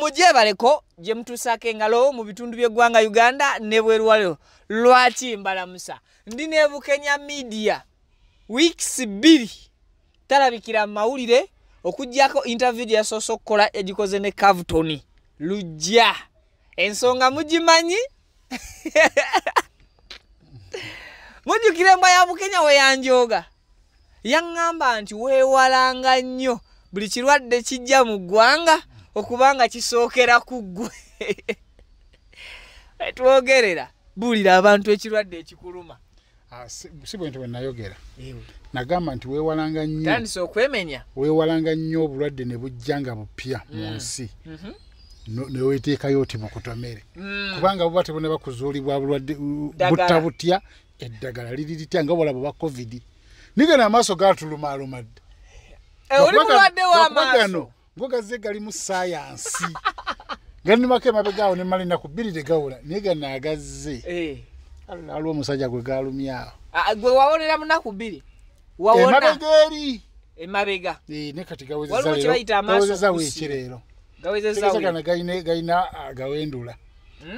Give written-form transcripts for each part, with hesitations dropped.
Mujebaleko gye mutuusaako engalo mu bitundu by'eggwanga Uganda ne bweru walyo. Lwaki mbalamusa? Ndi ne Bukenya Media. Weeks 2 talabikira mu mawulire okuggyako interview gye yasoose okukola egikoze ne Cavton Lujja. Ensonga mugimanyi? Mujjukira embwa ya Bukenya we yanjooga. Yaŋŋamba nti weewalanga nnyo buli kirwadde kijja mu ggwanga okubanga kisookera ku ggwe. Twogerera buulira abantu ekirwadde ekikuluma. Si bwe nti bwe nayogera. Nagamba nti weewalanga nnyo. Tandise okwemenya. Weewalanga nnyo obulwadde ne bujja nga bupya mu nsi. Ne weeteekayo oti bukutomere. Kubanga buba tebunaba kuzuulibwa bulwadde butta butya, eddagala liri litya nga bw'olaba bwa COVID. Nigena amaaso gaatulumaaluma dda. Oli mulwadde w'amaaso. Ngo gazze gali mu saayansi. Gannumako emabega awo ne mmala ennaku 2 tegawula, naye gano agazze. Waliwo omusajja gwe gaalumyawo. Gwe wawonera mu nnaku 2? Wawona. Emabega eri. Emabega. Ne kati gawezezza wiiki leero. Gawezezza wiiki. Gano galina agawendula.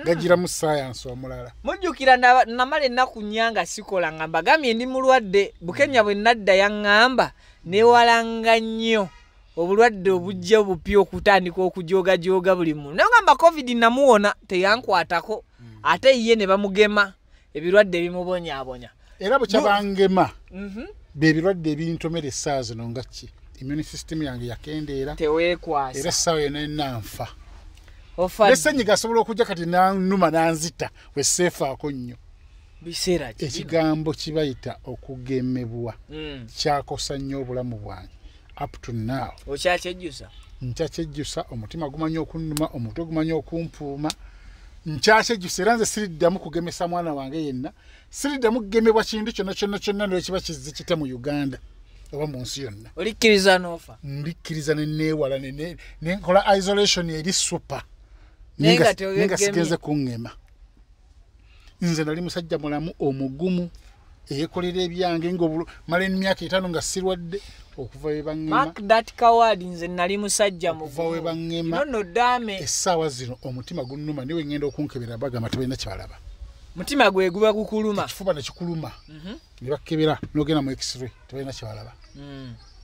Gajjira mu saayansi omulala. Mujjukira namala ennaku 4 nga sikola nga mbagambye ndi mulwadde. Bukenya bwe nadda yaŋŋamba neewalanga nnyo obulwadde obujja obupya okutandika okujooga buli muntu. Naye ngamba COVID namuwona teyankwatako, ate ye ne bamugema ebirwadde ebimubonyaabonya. Era bwe kyabangema bye birwadde ebintomera essaawa zino nga ki? Immune system yange yakendeera. Teweekwasa. Era essaawa yonna enna nfa. N'essenyiga asobola okujja kati n'annuma n'anzita we seefaako nnyo. Biseera ki? Ekigambo kibayita okugemebwa kyakosa nnyo obulamu bwange up to now. Okyakyejjusa? Nkyakyejjusa, omutima gumanyi okunnuma, omutwe gumanyi okumpuuma. Nkyakyejjusa era nze siriddamu kugemesa mwana wange yenna, siriddamu kugemebwa kintu kyonna kyonna kyonna ne kiba kizze kitya mu Uganda oba mu nsi yonna. Olikkiriza n'ofa? Ndikkiriza ne neewala ne nkola isolation eri super. Nenga sigenze kuŋŋema. Nze nali musajja mulamu omugumu eyekolera ebyange mala emyaka 5 nga sirwadde okuva we baŋŋema. Mark that coward, nze nali musajja mugumu. Okuva we baŋŋema. No dame. Essaawa zino omutima gunnuma niwe ŋŋenda okunkebera bagamba tebalina kye balaba. Mutima gwe guba gukuluma. Ekifuba ne kikuluma. Ne bakebera n'ogenda mu x-ray tebalina kye balaba.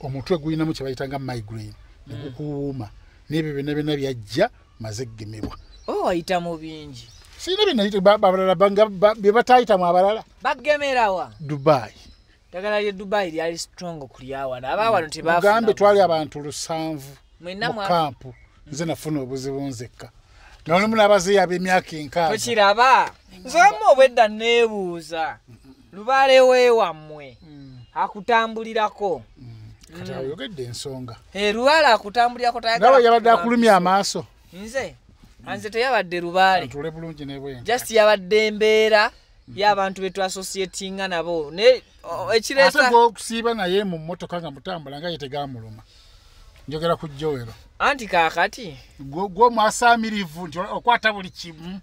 Omutwe gulinamu kye bayita nga migraine ne gukuwuuma. N'ebyo byonna byonna byajja maze kugemebwa. Wayita mu bingi. Sirina bye nayita abalala bye bataayitamu abalala. Bagemerawa? Dubai. Ddagala ly'e Dubai lyali strong okulya wano. Abaawano tebaafuna. Mugambe twali abantu 7 mu kampu. Nze nafuna obuzibu nzekka. Nolumu n'abazeeyi ab'emyaka 60. Tokiraba? Nze omu obwedda neebuuza. Lubaale we wammwe akutambulirako. Kati ayogedde ensonga. Lubaale akutambulirako tayagala. Nawe yabadde akulumya amaaso. Nze? Nze teyabadde lubaale. Ntule bulungi ne bwe. Just yabadde embeera y'abantu be twasosietinga nabo. Ne ekireeta. Ate gw'okusiiba naye mu mmotoka nga mutambula nga ye tegaamuluma. Njogera ku Joel. Anti kaakati. Gwo mwasaamirivu nti okwata buli kimu.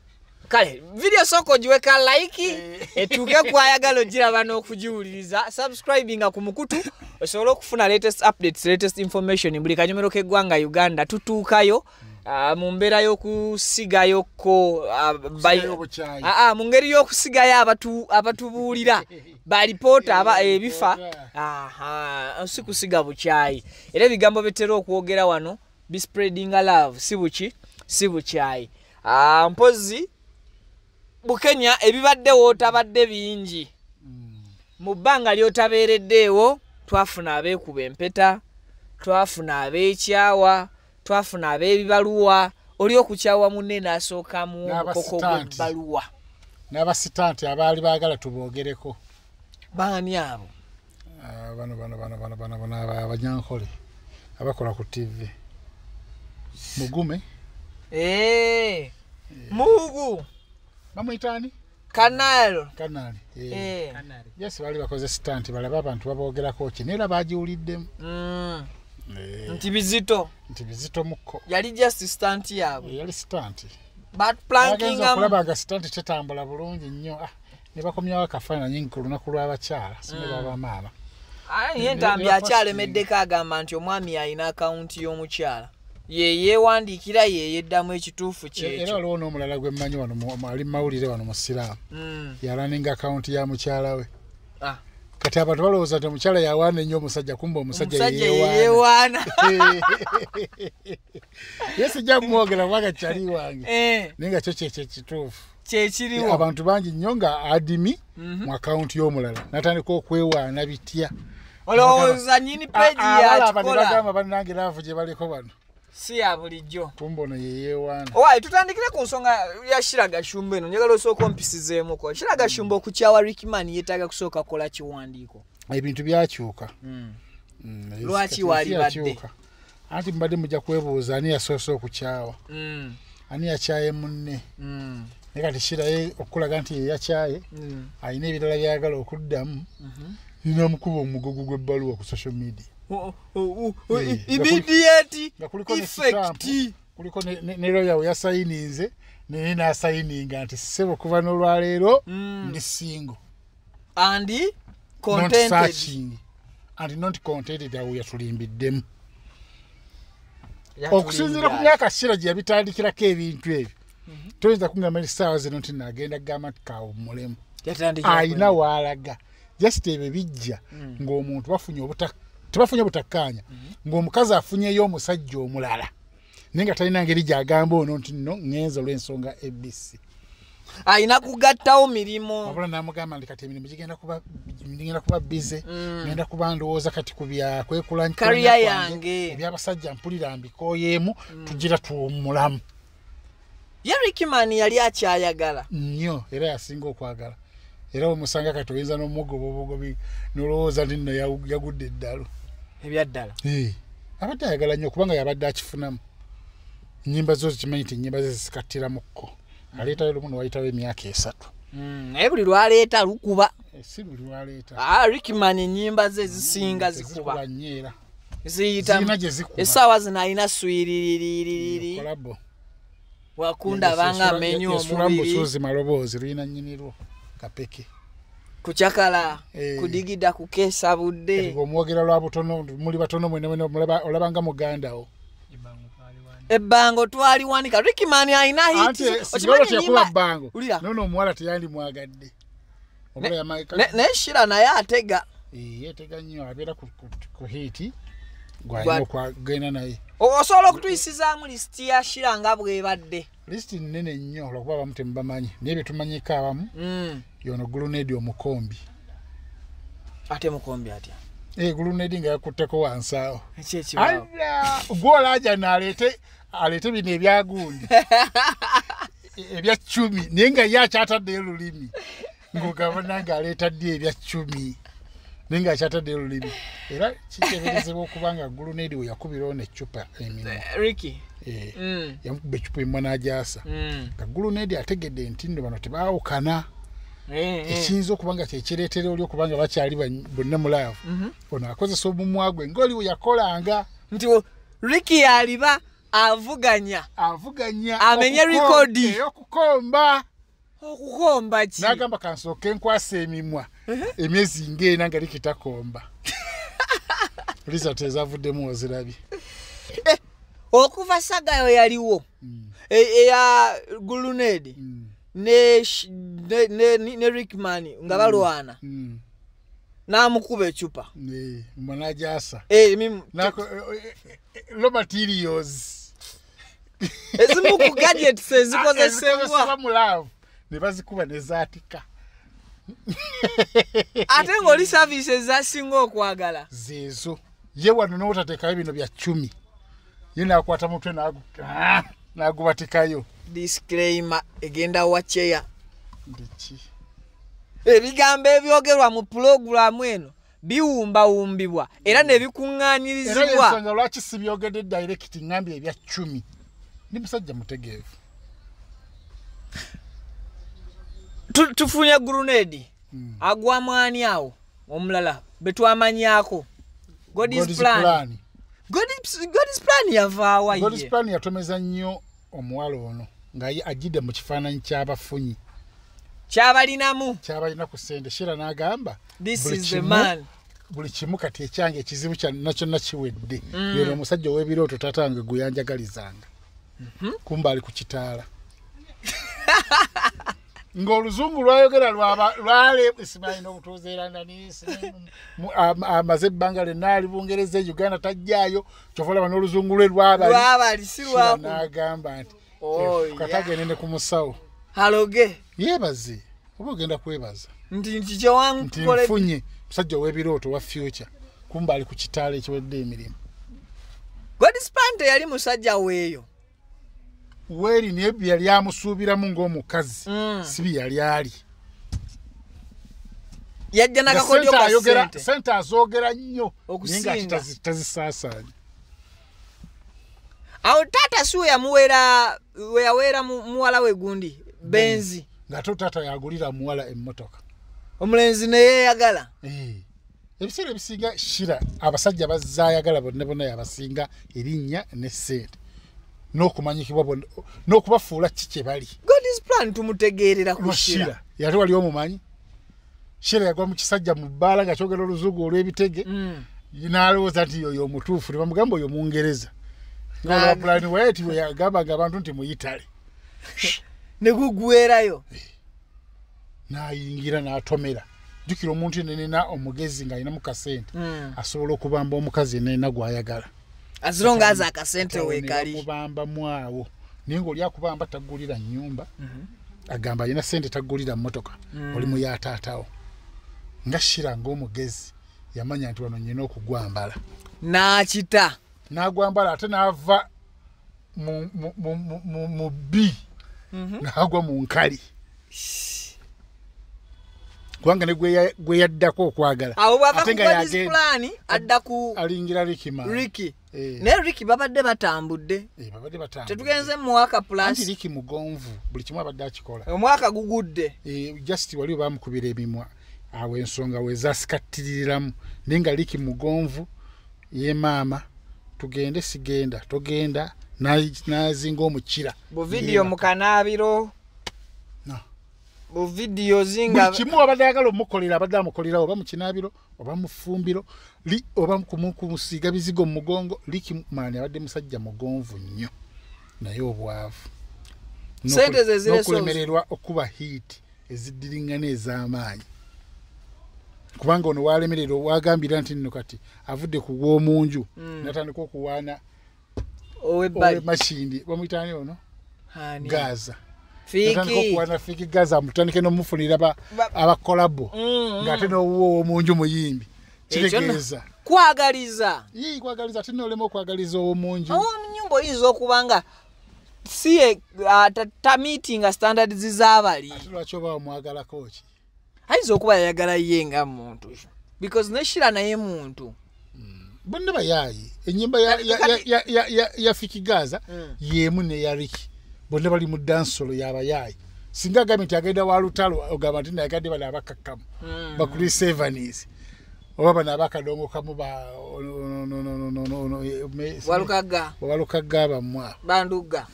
Kale, video soko ogiweka like, etuuke kw'ayagala ogiraba n'okugiwuliriza. Subscribinga ku mukutu osobole okufuna latest updates, latest information buli kanyomero k'eggwanga Uganda tutuukayo. Mu mbeera y'okusigayoko mu ngeri y'okusigayo abatubuulira balipoota ebifa si kusiga bukyayi. Era ebigambo bitera okwogera wano bispreadinga love, si buki, si bukyayi. Mpozzi Bukenya ebibaddewo otabadde bingi. Mu bbanga ly'otabeereddeewo twafuna abeekuba empeta, twafuna abeekyawa, twafuna ab'ebibaluwa. Oli okukyawa munne n'asookamu omukoko gw'ebbaluwa. N'abasitanti abaali baagala tuboogereko. Baani abo? Bano abanyankole abakola ku TV. Mugume. Mugu. Bamuyita ani? Kanalo. Kanali. Yes, bali bakoze stunt balaba abantu baboogerako ki naye era baagiwuliddemu. Nti bizito. Nti bizito mukko. Yali just stunt yaabwe. Yali stunt. But planking okulaba nga stunt tetambula bulungi nnyo. Ne bakomyawo akafaananyi ku lunaku lw'abakyala, si ne bamaama. Ye Ntambi akyalemeddeko agamba nti omwami alina akawunti y'omukyala. Yeyewandiikira yeyeddamu ekituufu kyekyo. Era waliwo n'omulala gwe mmanyi wano ali mawulire wano mu Siraamu. Yalaninga akawunti ya mukyala we. Kati abantu balowooza nti omukyala yawaana ennyo omusajja, kumbe omusajja yeyewaana. Ye sijja kumwogera kubanga kyali wange. Naye nga kyo kyekyo ekituufu. Kyekiriwo. Abantu bangi nnyo nga adimi mu akawunti y'omulala n'atandika okwewaana bitya. Olowooza nnyini peegi yakikola. Bagamba bannange laavu gye baliko bano. Si ya bulijjo. Kumbe ono yeyewaana. Owaaye tutandikire ku nsonga ya Shira Gashumba eno. Njagala osooka ompisizeemuko. Shira Gashumba okukyawa Rickman yeetaaga kusooka kukola kiwandiiko. Ebintu byakyuka. Lwaki wali badde? Anti mbadde mujja kwebuuza ani yasoose okukyawa. Ani yakyaye munne. Naye kati Shira ye okulaga nti ye yakyaye, alina ebirala by'ayagala okuddamu. Ninamukuba omugogo gw'ebbaluwa ku social media. Immediate effect. Kuliko ne lawyer we yasayininze naye n'asayininga nti ssebo kuva n'olwaleero ndi single. And contented. Not searching. And not contented awo yatulimbiddemu. Okusinziira ku myaka Shira gye yabitandikirako ebintu ebyo. Toyinza kungamba essaawa zino nti nagenda kugamba nti kawummulemu. Alina w'alaga. Just ebyo bijja ng'omuntu tebafunye obutakkaanya ng'omukazi afunyeyo omusajja omulala naye nga talina ngeri gy'agamba ono nti nno ŋŋenze olw'ensonga ABC. Alina kugattawo mirimu. Wabula n'amugamba nti kati emirimu gigenda kuba bize, ngenda kuba ndowooza kati ku bya kwekulanya Career yange. Eby'abasajja mpulira mbikooyeemu, tugira tuwummulamu. Ye Rickman yali akyayagala. Nnyo, era yasinga okwagala. Era omusanga kati oyinza n'omugoba obugobi n'olowooza nti nno yagudde eddalu. Ebyaddala. Abadde ayagala nnyo kubanga yabadde akifunamu. Ennyimba zo zikimanyi nti ennyimba ze zikattiramuko. Aleetayo lumu ne wayitawo emyaka 3. Naye buli lwaleeta lukuba. Si buli lwaleeta. Rickman ennyimba ze zisinga zikuba. Zikuba nnyo era. Ziyita. Zirina gye zikuba. Essaawa zino alina swiriririririri. Kolabo. Wakunda banga amenyo Yesula omubiri. Mbusuuzi maloboozi lulina nnyinirwo kapeke. Kukyakala, kudigida, kukeesa budde. Omwogera lwa butono, muli batono mwene mwene olaba nga muganda wo. Ebbango twaliwanika. Rickman alina hit. Anti singa tekuba bbango. Nono omuwala teyandimwagadde. Naye Shira naye atega. Yeetega nnyo abeera ku hit gw'alina okwagenda naye. Osobola okutuyisizaamu lisiti ya Shira nga bw'ebadde. Lisiti nnene nnyo olwokuba abamu temubamanyi naye bye tumanyiko abamu yono Gulunedi omukombi. Ate mukombi atya? Gulunedi nga yakutteko wansi awo. Eki ekibaawo? Gw'olaaja aleete bino ebyagundi. Ebya ccumi naye nga ye akyataddeyo lulimi. Ng'ogamba nange aleeta ddi ebya ccumi naye nga akyataddeyo lulimi. Era kiteeberezebwa okuba nga Gulunedi we yakubira ono eccupa emimwa. Ricky. Yamukuba eccupa emimwa n'agyasa. Nga Gulunedi ategedde nti nno bano tebaawukana. Ekiyinza okuba nga kyekireetera oli okuba nga bakyali bonna mu laavu. Ono akozesa omumwa gwe ng'oli we yakolanga. Nti Ricky aliba avuganya. Avuganya. Amenye rekodi. Ey'okukomba. Okukomba ki? N'agamba kansooke nkwasa emimwa. Emyezi ng'ena nga Ricky takomba. Result ezavuddemu ozirabye. Okuva Sagayo yaliwo. Eya Gulunedi. Ne Rickman nga balwana. N'amukuba eccupa. Mwanajasa. Raw materials. Ezimu ku gadgets ezikozesebwa mu love ne bazikuba ne zaatika. Ate ng'oli services zasinga okwagala. Zeezo. Ye wano n'otateekayo bino bya ccumi. Ye n'akwata mutwe n'agubatikayo. Disclaimer egenda wa chair. Ndiki. Ebigambo ebyogerwa mu pulogulaamu eno biwumbawumbibwa era ne bikuŋŋaanyirizibwa. Era ensonga lwaki sibyogedde direct ngambye ebya ccumi. Ndi musajja mutegeevu. Tufunye Grenade. Agwa mwani awo omulala betwamanyaako. God's plan. God's plan yavaawa ye. God's plan yatomeza nnyo omuwala ono nga ajjidde mu kifaananyi ky'abafunyi. Kyabalinamu. Kyabalina ku ssente. Shira n'agamba this is the man. Buli kimu kati ekyange ekizibu kyonna kyonna kiwedde. Yero omusajja ow'ebirooto taata wange gwe yanjagalizanga. Kumba ali ku kitaala. Ng'oluzungu lwayogera lwale simanyi n'obutuuze era amaze ebbanga lyonna ali Bungereza e Uganda tajjaayo kyova olaba n'oluzungu lwe lwabali si lwaku. N'agamba nti katagende ne ku musawo. Aloge. Yeebaze oba ogenda kwebaza. Nti kye nfunye musajja ow'ebirooto wa future kumba ali ku kitaala ekiwedde emirimu. God's plan yali musajja weeyo. Weri naye bye yali amusuubiramu ng'omukazi si bye yali ali. Yajja n'akakodyo ka ssente. Ssente azoogera nnyo naye nga tazisaasaanya. Awo taata si we yamuweera we yaweera muwala we gundi Benzi. Ng'ate taata yagulira muwala emmotoka. Omulenzi ne yeeyagala. Ebiseera ebisinga Shira abasajja bazzaayagala bonna bonna yabasinga erinnya ne ssente. N'okumanyikibwa bonna n'okubafuula ki kye bali. God's plan tumutegeerera ku Shira. Yali wali omumanyi. Shira yagwa mu kisajja mu bbaala nga kyogera oluzungu olw'ebitege. N'alowooza nti oyo omutuufu ne bamugamba oyo Mungereza. Ng'olaba plan weeti we yagambanga abantu nti muyitale. Ne gugwerayo. N'ayingira n'atomera. Jjukira omuntu yenna omugezi ng'alinamu kasente asobola okubamba omukazi yenna gw'ayagala. As long as akasente weekali. Kubamba mwawo. Naye ng'oli akubamba tagulira nnyumba. Agamba alina ssente tagulira mmotoka. Oli mu ya taatawo. Nga Shira ng'omugezi yamanya nti wano nnyina okugwambala. N'akita. N'agwambala ate n'ava mu bbi. N'agwa mu nkali. Kubanga ne gwe yaddako okwagala. Awo bw'ava ku God's plan adda ku alingira Ricky man. Ricky. Naye Ricky babadde batambudde. Babadde batambudde. Tetugenze mu mwaka plus. Anti Ricky mugonvu buli kimu abadde akikola. Omwaka gugudde. Just wali bamukubira emimwa. Awo ensonga we zasikattiriramu. Naye nga Ricky mugonvu ye maama tugende sigenda togenda n'azinga omukira. Bu video mu kanaabiro. Bu video zinga buli kimu abadde ayagala omukolera abadde amukolera oba mu kinaabiro oba mu ffumbiro oba kumusiiga bizigo mu mugongo. Ricky man abadde musajja mugonvu nnyo naye obwavu. Ssente ze zireese n'okulemererwa okuba hit eziddiringana ez'amaanyi. Kubanga ono walemererwa wagambira nti nno kati avudde ku gw'omunju n'atandika okuwaana ow'ebbali Makindi bamuyita ani ono? Gaza. Fiki. Kuwana Fiki Gaza mutandike n'omufunira abakolabo ng'ate n'owuwo ow'omunju muyimbi. Kitegeeza. Kwagaliza. Yii kwagaliza ate n'olema okwagaliza ow'omunju. Ow'omunyumba oyinza okuba nga si tamiitinga standards z'abali. Ate lwaki oba omwagalako ki? Ayinza okuba yayagala ye nga muntu. Because ne Shira naye muntu. Bonna bayaayi. Ennyimba ya Fiki Gaza y'emu ne ya Ricky. Bonna bali mu dansolo y'abayaayi. Singa agambye nti agenda wa lutalo ogamba nti nayagadde bano abakakkamu. Ba Chris Evans. Oba bano abakadongokamu ba Walukagga. Walukagga bammwe abo. Bandugga.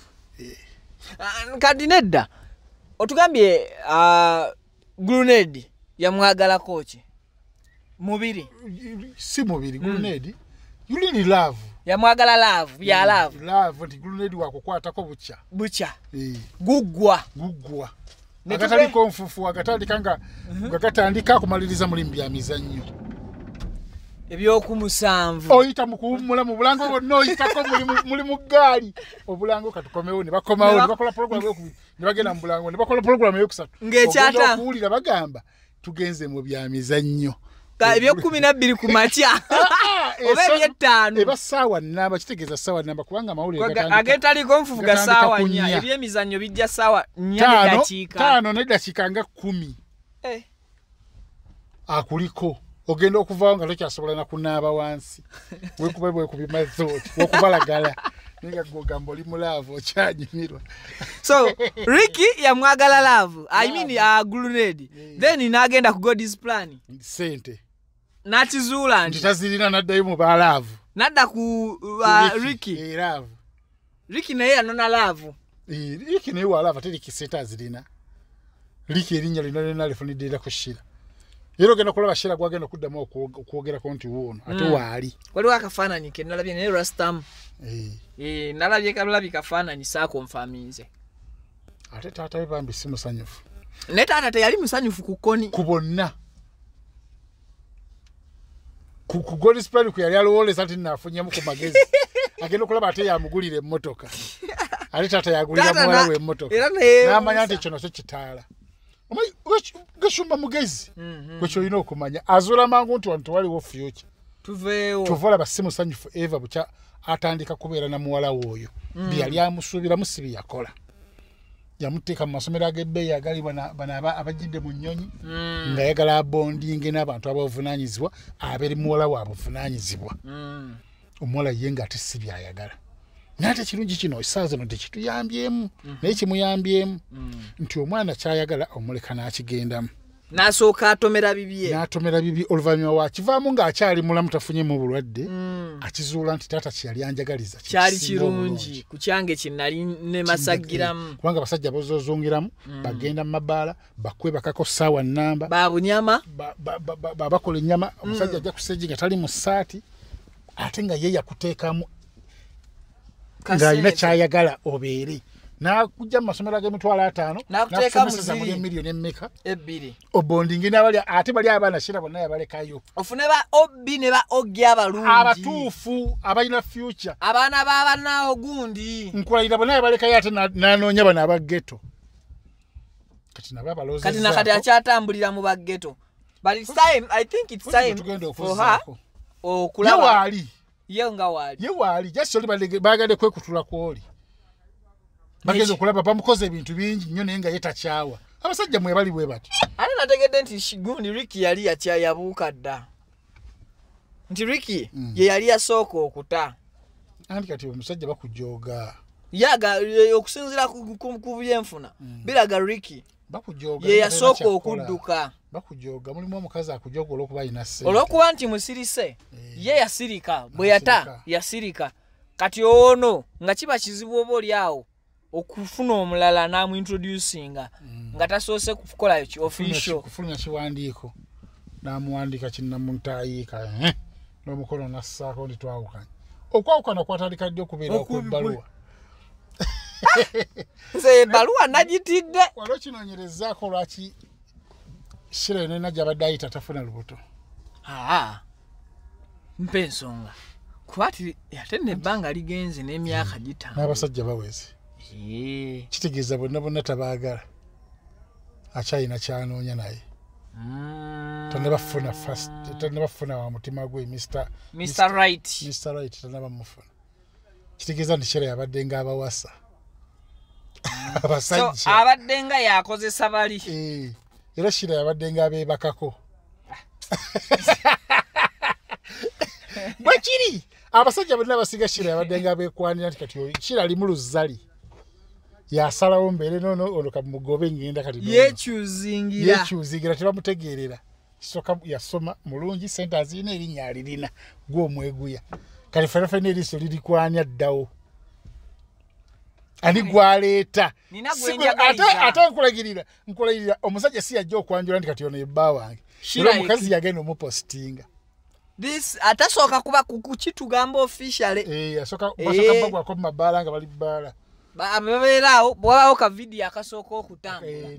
Kati nedda otugambye Grenade yamwagalako ki? Mubiri. Si mubiri Grenade. You really love. Yamwagala love, ya love. Love nti Grenade wakukwatako bukya. Bukya. Guggwa. Guggwa. Akatandika nfufu akatandika nga gatandika kumaliriza mulimu bya mizannyo. Ebyokumusanvu. Oyita mu kuwummula mu bulango bwonna oyitako muli mu ggaali. Obulango katukomewo ne bakomawo ne bakola program ey'okubiri ne bagenda mu bulango ne bakola program ey'okusatu. Ng'ekyata. Okuwulira bagamba tugenze mu bya mizannyo. Ebyokumi na bbiri ku makya. Oba eby'ettaano. Eba ssaawa nnamba kitegeeza ssaawa nnamba kubanga amawulire gatandika. Agetaliiko nfufu ga ssaawa nnya. Ebyemizannyo bijja ssaawa 4:05. 5 n'eddakiika nga 10. Akuliko. Ogenda okuvaawo nga tokyasobola na kunaaba wansi. Weekuba bwekubi mazooti, wekubalagala. Naye nga gw'ogamba oli mu laavu okyanyumirwa. So Ricky yamwagala laavu. I mean Grenade. Then n'agenda ku God's plan. Ssente. N'akizuula nti tazirina n'addayo mu ba laavu. N'adda ku Ricky. Laavu. Ricky naye yanona laavu. Ricky naye wa laavu ate Ricky ssente azirina. Ricky erinnya lino lyonna alifunidde era ku Shira. Era ogenda kulaba Sheila gwagenda okuddamu okwogerako nti wuuno ate waali. Waliwo akafaananyi ke nalabye naye Rastam. Nalabye kalabye kafaananyi saakonfaminze. Ate taata we bambi si musanyufu. Ne taata teyali musanyufu ku Koni. Ku bonna. Ku God's plan ku yali alowooleza nti naafunyemu ku magezi. Agenda okulaba ate yamugulira emmotoka. Ate taata yagulira muwala we emmotoka. N'amanya nti ekyo nakyo kitaala. Omanyi Gashumba mugezi. Gwe ky'olina okumanya. Azuula mangu nti wano tewaliwo future. Tuveewo. Kyova olaba si musanyufu Eva bukya atandika kubeera na muwala we oyo. Bye yali amusuubiramu si bye yakola. Yamuteeka mu masomero ag'ebbeeyi agali bano abajjidde mu nnyonyi ng'ayagala abondinge n'abantu abavunaanyizibwa abeere muwala we abuvunaanyizibwa. Omuwala ye ng'ate si by'ayagala. Naye ate ekirungi kino essaawa zino tekituyambyemu naye kimuyambyemu nti omwana ky'ayagala omuleka n'akigendamu. N'asooka atomera bibye. N'atomera bibye oluvannyuma wakivaamu ng'akyali mulamu tafunyemu bulwadde akizuula nti taata kye yali anjagaliza kyali kirungi ku kyange kye nali nemasagiramu. Kubanga abasajja bozoozungiramu bagenda mu mabaala bakwebakako ssaawa nnamba. Babunyama. Bakola ennyama omusajja ajja ku stage nga tali mu ssaati ate nga ye yakuteekamu ng'alina ky'ayagala obeere. N'akujja mu masomero ag'emitwalo 5 n'akuteeka mu miliyoni emmeka 2 obondinge n'abali ate bali abaana Sheila bonna yabalekayo. Ofune ba OB ne ba OG abalungi abatuufu abalina future abaana b'abanaawo gundi nkulayira bonna yabalekayo ate n'anoonya bano aba ghetto. Kati nabo abalowooza kati nakati akyatambulira mu ba ghetto. But it's time, I think it's time for her okulaba. Ye waali. Ye nga waali. Ye waali just oli bagadde kwekutula kwoli. Bageza okulaba bamukoze ebintu bingi nnyo naye nga ye takyawa. Abasajja mwe bali bwe bati. Ate nategedde nti gundi Ricky yali yakyayabuuka dda. Nti Ricky ye yali yasooka okuta. Anti kati omusajja bakujooga. Yaga okusinziira ku byenfuna biraga Ricky bakujooga. Ye yasooka okudduka. Bakujooga mulimu omukazi akujooga olw'okuba alina ssente. Olw'okuba nti musirise ye yasirika bwe yata yasirika. Kati ono nga kiba kizibu oba oli awo okufuna omulala n'amuintroducinga nga tasoose kukola ki official kufulumya kiwandiiko n'amuwandiika kinnamuntayiika n'omukono n'assaako nti twawukanye. Okwawukana kwatandika ddi okubeera okw'ebbaluwa? Nze ebbaluwa nagitidde. Wali okinoonyerezaako lwaki Sheila yonna gy'abadde ayita tafuna lubuto? Mpa ensonga. Kuba ate nno ebbanga ligenze n'emyaka gitambula. N'abasajja baweze. Kitegeeza bonna bonna tabaagala. Akyalina ky'anoonya naye. Tannabafuna first, tannabafuna wa mutima gwe Mr. Right. Mr. Right tannabamufuna. Kitegeeza nti Sheila yabadde ng'abawasa. Abasajja. So abadde nga yakozesa bali. Era Sheila yabadde ng'abeebakako. Bwe kiri abasajja bonna abasiga Sheila yabadde ng'abeekwanira nti kati Sheila ali mu luzzali. Yasalawo mbeere nono ono kamugobe ngenda kati yekyuzingira. Yekyuzingira tebamutegeerera. Kisooka yasoma mulungi ssente azirina erinnya alirina gwe omweguya. Kati ffenna ffenna eriiso lirikwanya ddawo. Ani gwaleeta. Ate nkulagirira omusajja si yajja okwanjula nti kati ono ye bba wange. Era omukazi yagenda omupositinga. This atasooka kuba kukitugamba officially. Asooka basooka bagwako mu mabaala nga bali bbaala. Babeeraawo bw'wabaawo ka vidiyo akasooka okutambula.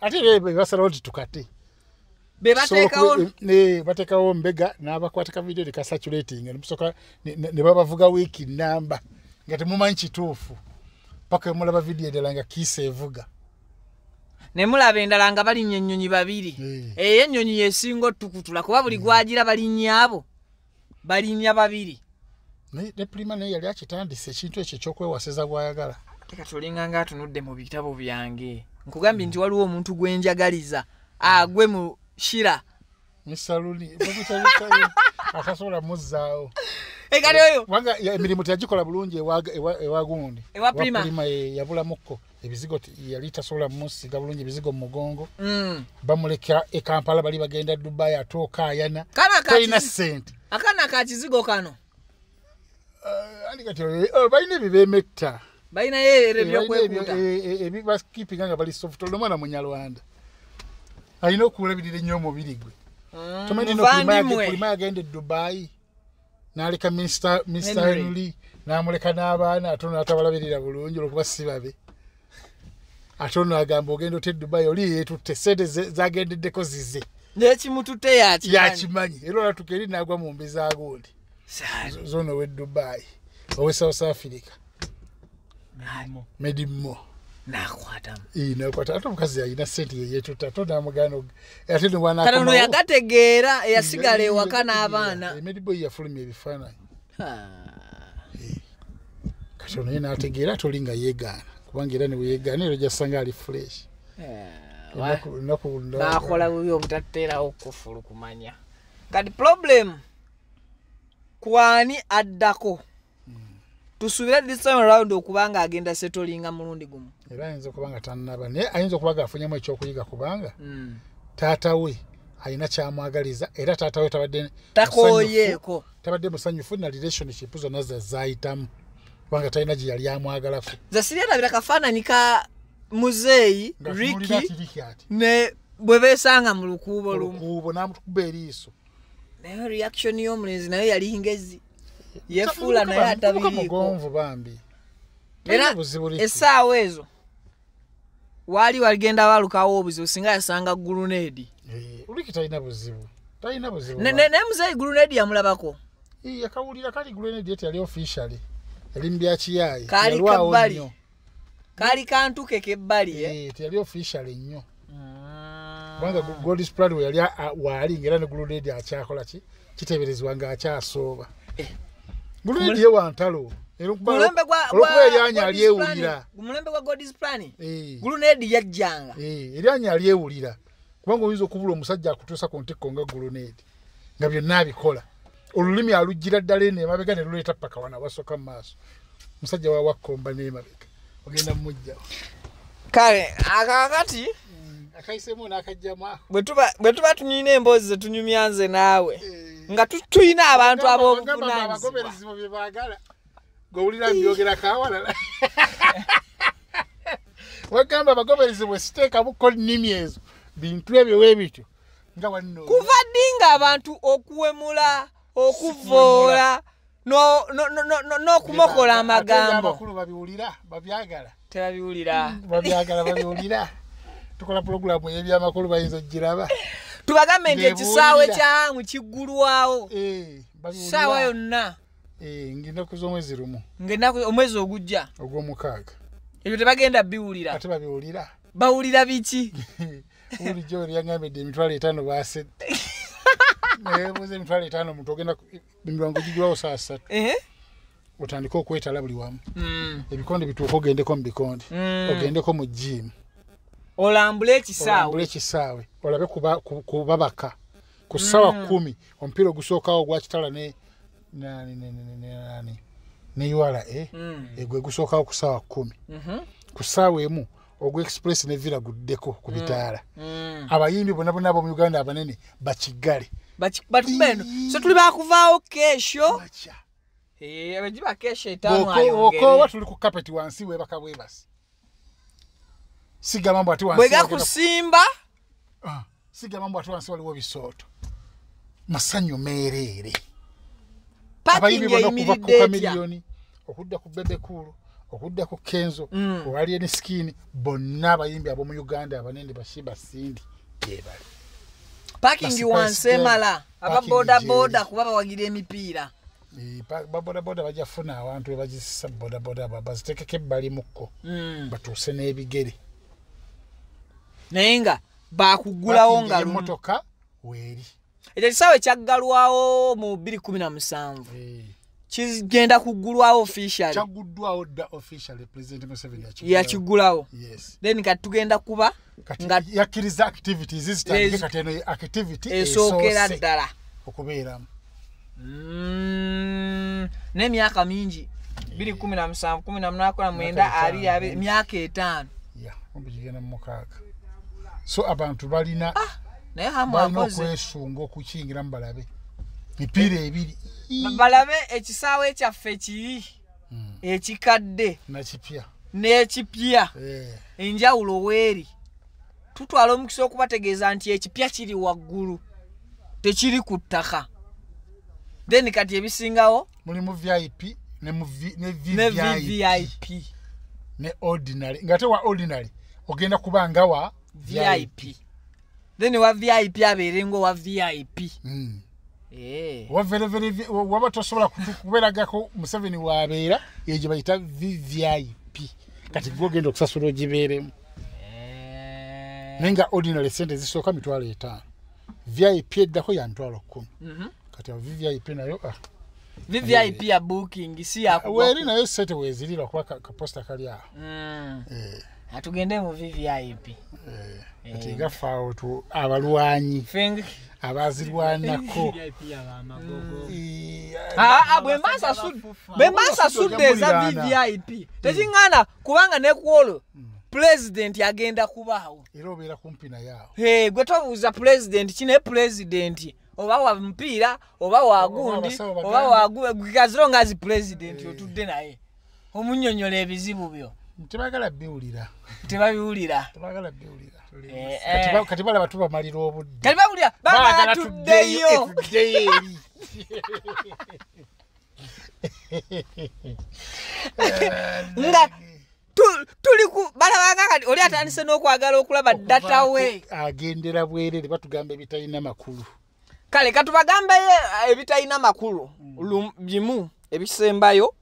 Ate basalawo nti tukate. Be bateekawo bateekawo mbega n'abakwata ka vidiyo ne kasaturatinga ne babavuga wiiki nnamba nga temumanyi kituufu. Paka mulaba vidiyo endala nga kiisa evuga. Ne mulaba endala nga balinnya ennyonyi babiri. Eyo ennyonyi y'esinga otukutula kuba buli gwagira balinnya abo. Balinnya babiri. Ne Prima naye yali akitandise ekintu ekyo eky'okwewasiza gw'ayagala. Kati olinga ng'atunudde mu bitabo byange. Nkugambye nti waliwo omuntu gwe njagaliza agwe mu Sheila. Mr. Luni, atasobola muzzaawo. Kati oyo kubanga emirimu teyagikola bulungi ewa gundi. Ewa Prima. Prima yabulamukko ebizigo yali tasobola musiga bulungi ebizigo mu mugongo. Bamuleka e Kampala bali bagenda Dubai atooka ayana. Talina ssente. Akaana ka kizigo kano. Ani kati balina ebibemetta. Balina ebyokwekuuta. Ebibakeepinga nga bali soft. Omwana Munyarwanda. Alina okulabirira ennyo omubiri gwe. Tomanyi no Prima yagenda e Dubai n'aleka Mr. Henry n'amuleka n'abaana ate ono atabalabirira bulungi olwokuba si babe. Ate ono agamba ogenda otya e Dubai oli yeetutte ssente zagendeddeko zize. N'ekimututte yakimanyi era olatuuka eri n'agwa mu mbi za gundi zono ow'e Dubai owe South Africa Medimo nakwatamu nakwata ate omukazi yalina ssente yeyetutte ate n'amugaana ate kale ono yagategeera eyasigala ewaka n'abaana. Medibo yafulumya ebifaananyi kati ono ye n'ategeera ate oli nga yeegaana kubanga era ne bwe yeegaana era ojja ali fresh. Bakola bubi obutateerawo kufulu kumanya. Kati problem kwani addako tusuubira this time around okubanga agenda setolinga mulundi gumu. Era ayinza okuba nga tannaba naye ayinza okuba nga afunyemu ekyokuyiga kubanga taata we alina kyamwagaliza era taata we tabadde takoyeeko tabadde musanyufu na relationship zonna zaayitamu kubanga talina gye yali amwagalako. Nze siryerabira kafaananyi ka muzeeyi Ricky ne bwe beesanga mu lukuubo lumu. Lukuubo n'amutukuba eriiso. Naye reaction y'omulenzi nayo yali ngezi. Yefuula naye atabiriiko. Mugonvu bambi. Era essaawa ezo waali waligenda balukawo obuzibu singa yasanga gulunedi. Ricky talina buzibu. Talina buzibu. Naye muzeeyi gulunedi yamulabako. Yakawulira kali gulunedi yali officially. Yali mu bya kiyaayi. Kaali kabbali. Kaali kantu ke kebbali. Teyali officially nnyo. Kubanga God's plan we yali waali ng'era ne gulunedi akyakola ki kiteeberezebwa ng'akyasooba. Gulunedi ye wa ntalo. Olwokuba eryanyi alyewulira. Omulembe gwa God's plan. Gulunedi yajjanga. Eryanyi alyewulira. Kubanga oyinza okubula omusajja akutuusa ku ntikko nga gulunedi. Nga byonna abikola. Olulimi aluggira ddala eno emabega ne luleeta paka wano awasooka mu maaso. Musajja wa wakkomba n'emabega. Ogenda mumugjawo. Kale akakati akayiseemu n'akajjamu ako. Bwe tuba tunyina emboozi ze tunyumya nze naawe nga tulina abantu ab'obuvunaanyizibwa. Abagoberezi bye baagala. Gowulira mbyogerako awalala. Wagamba abagoberezi bwe siteekamuko nnimi ezo bintu ebyo weebityo nga wanno. Kuva ddi ng'abantu okuwemula, okuvoola n'okumokola amagambo. Abakulu babiwulira, babyagala. Tebabiwulira. Babyagala babiwulira. Tukola pulogulaamu ey'ebyamakulu bayinza okugiraba. Tubagambe nti ekisaawe kya kiggulwawo. Ssaawa yonna. Ng'ennaku z'omwezi lumu. Ng'ennaku omwezi ogujja. Ogw'omukaaga. Ebyo tebagenda biwulira. Ate babiwulira. Bawulira biki? Bulijjo yangambidde 50,000 baasedde. Neebuuza 50,000 omuntu ogenda emirango gigulawo ssaawa 3. Otandike okwetala buli wamu. Ebikonde bituuke ogendeko mu bikonde. Ogendeko mu gym. Olambule ekisaawe. Olambule ekisaawe. Olabe ku babaka. Ku ssaawa 10 omupiira ogusookawo ogwa Kitala ne ne URA egwe gusookawo ku ssaawa 10. Ku ssaawa 1 ogwa Express ne Villa guddeko ku bitaala. Abayimbi bonna bonna ab'omu Uganda abanene bakiggale. Batubeno. So tuli bakuvaawo kesho. Abagiba kesho 5 ayongere. Okoowa tuli ku carpet wansi weebaka bwebasi. Sigamba mbu ate wansi. Bwe gakusimba. Sigamba mbu ate wansi waliwo bisooto. Masanyu meereere. Parking eyimiridde etya? Okudda ku Bebe Cool, okudda ku Kenzo, ku Alien Skin, bonna abayimbi ab'omu Uganda abanene Bashiba Cindy gye bali. Parking wansi emala aba boda boda kuba bawagira emipiira. Ba boda boda bajja kufuna awantu we bagissa boda boda baziteekeko ebbali mukko batuuse n'ebigere. Naye nga bakuggulawo nga lumu. Emmotoka weeri. Ekyo ekisaawe kyaggalwawo mu 2017. Kigenda kuggulwawo officially. Kyagguddwawo dda officially President Museveni yakiggulawo. Yes. Then kati tugenda kuba nga yakkiriza activities zitandike kati eno activity esookera ddala okubeeramu. N'emyaka mingi 2017, 18, 19, 20, emyaka 5. Yeah, kumpi gigenda mu 6. So abantu balina naye hamu akoze okwesunga okukiyingiramu balabe mipiira ebiri balabe ekisaawe ekyaffe kiri ekikadde nakipya n'ekipya enjawulo weeri. Tutwala omukisa okubategeeza nti ekipya kiri waggulu. Tekiri ku ttaka. Then kati ebisingawo mulimu VIP ne VVIP ne ordinary. Ngate wa ordinary ogenda kubanga wa VIP. Then wa VIP abeerengo wa VIP. Wa very very waba tosobola kuberagako Museveni wabeera eyo bayita VVIP. Kati gwe ogenda okusasula ogibeeremu. Nenga ordinary sente zisooka 5,000. VIP eddako ya 10,000. Kati VVIP nayo VVIP ya booking si ya weri nayo sente wezirira kuba ka posta kali awo. Atugende mu VVIP. Kati gafaawo tu abalwanyi abazirwanako. Bwe mbasasudde eza VVIP tekingana kubanga ne ku olwo president agenda kubaawo. Era obeera kumpi naye awo. Gwe tobuuza president kine president oba wa mpiira oba wa gundi oba wa as long as president otudde naye omunnyonnyola ebizibu byo. Tebagala biwulira. Tebabiwulira. Tebagala biwulira. Kati balaba tubamalira obudde. Kati bawulira baagala tuddeyo. Tuddeyo eri. Nga tuli ku balabanga kati oli atandise n'okwagala okulaba data we. Agendera bwerere batugamba ebitalina makulu. Kale katubagambaye ebitalina makulu bimu ebisembayo.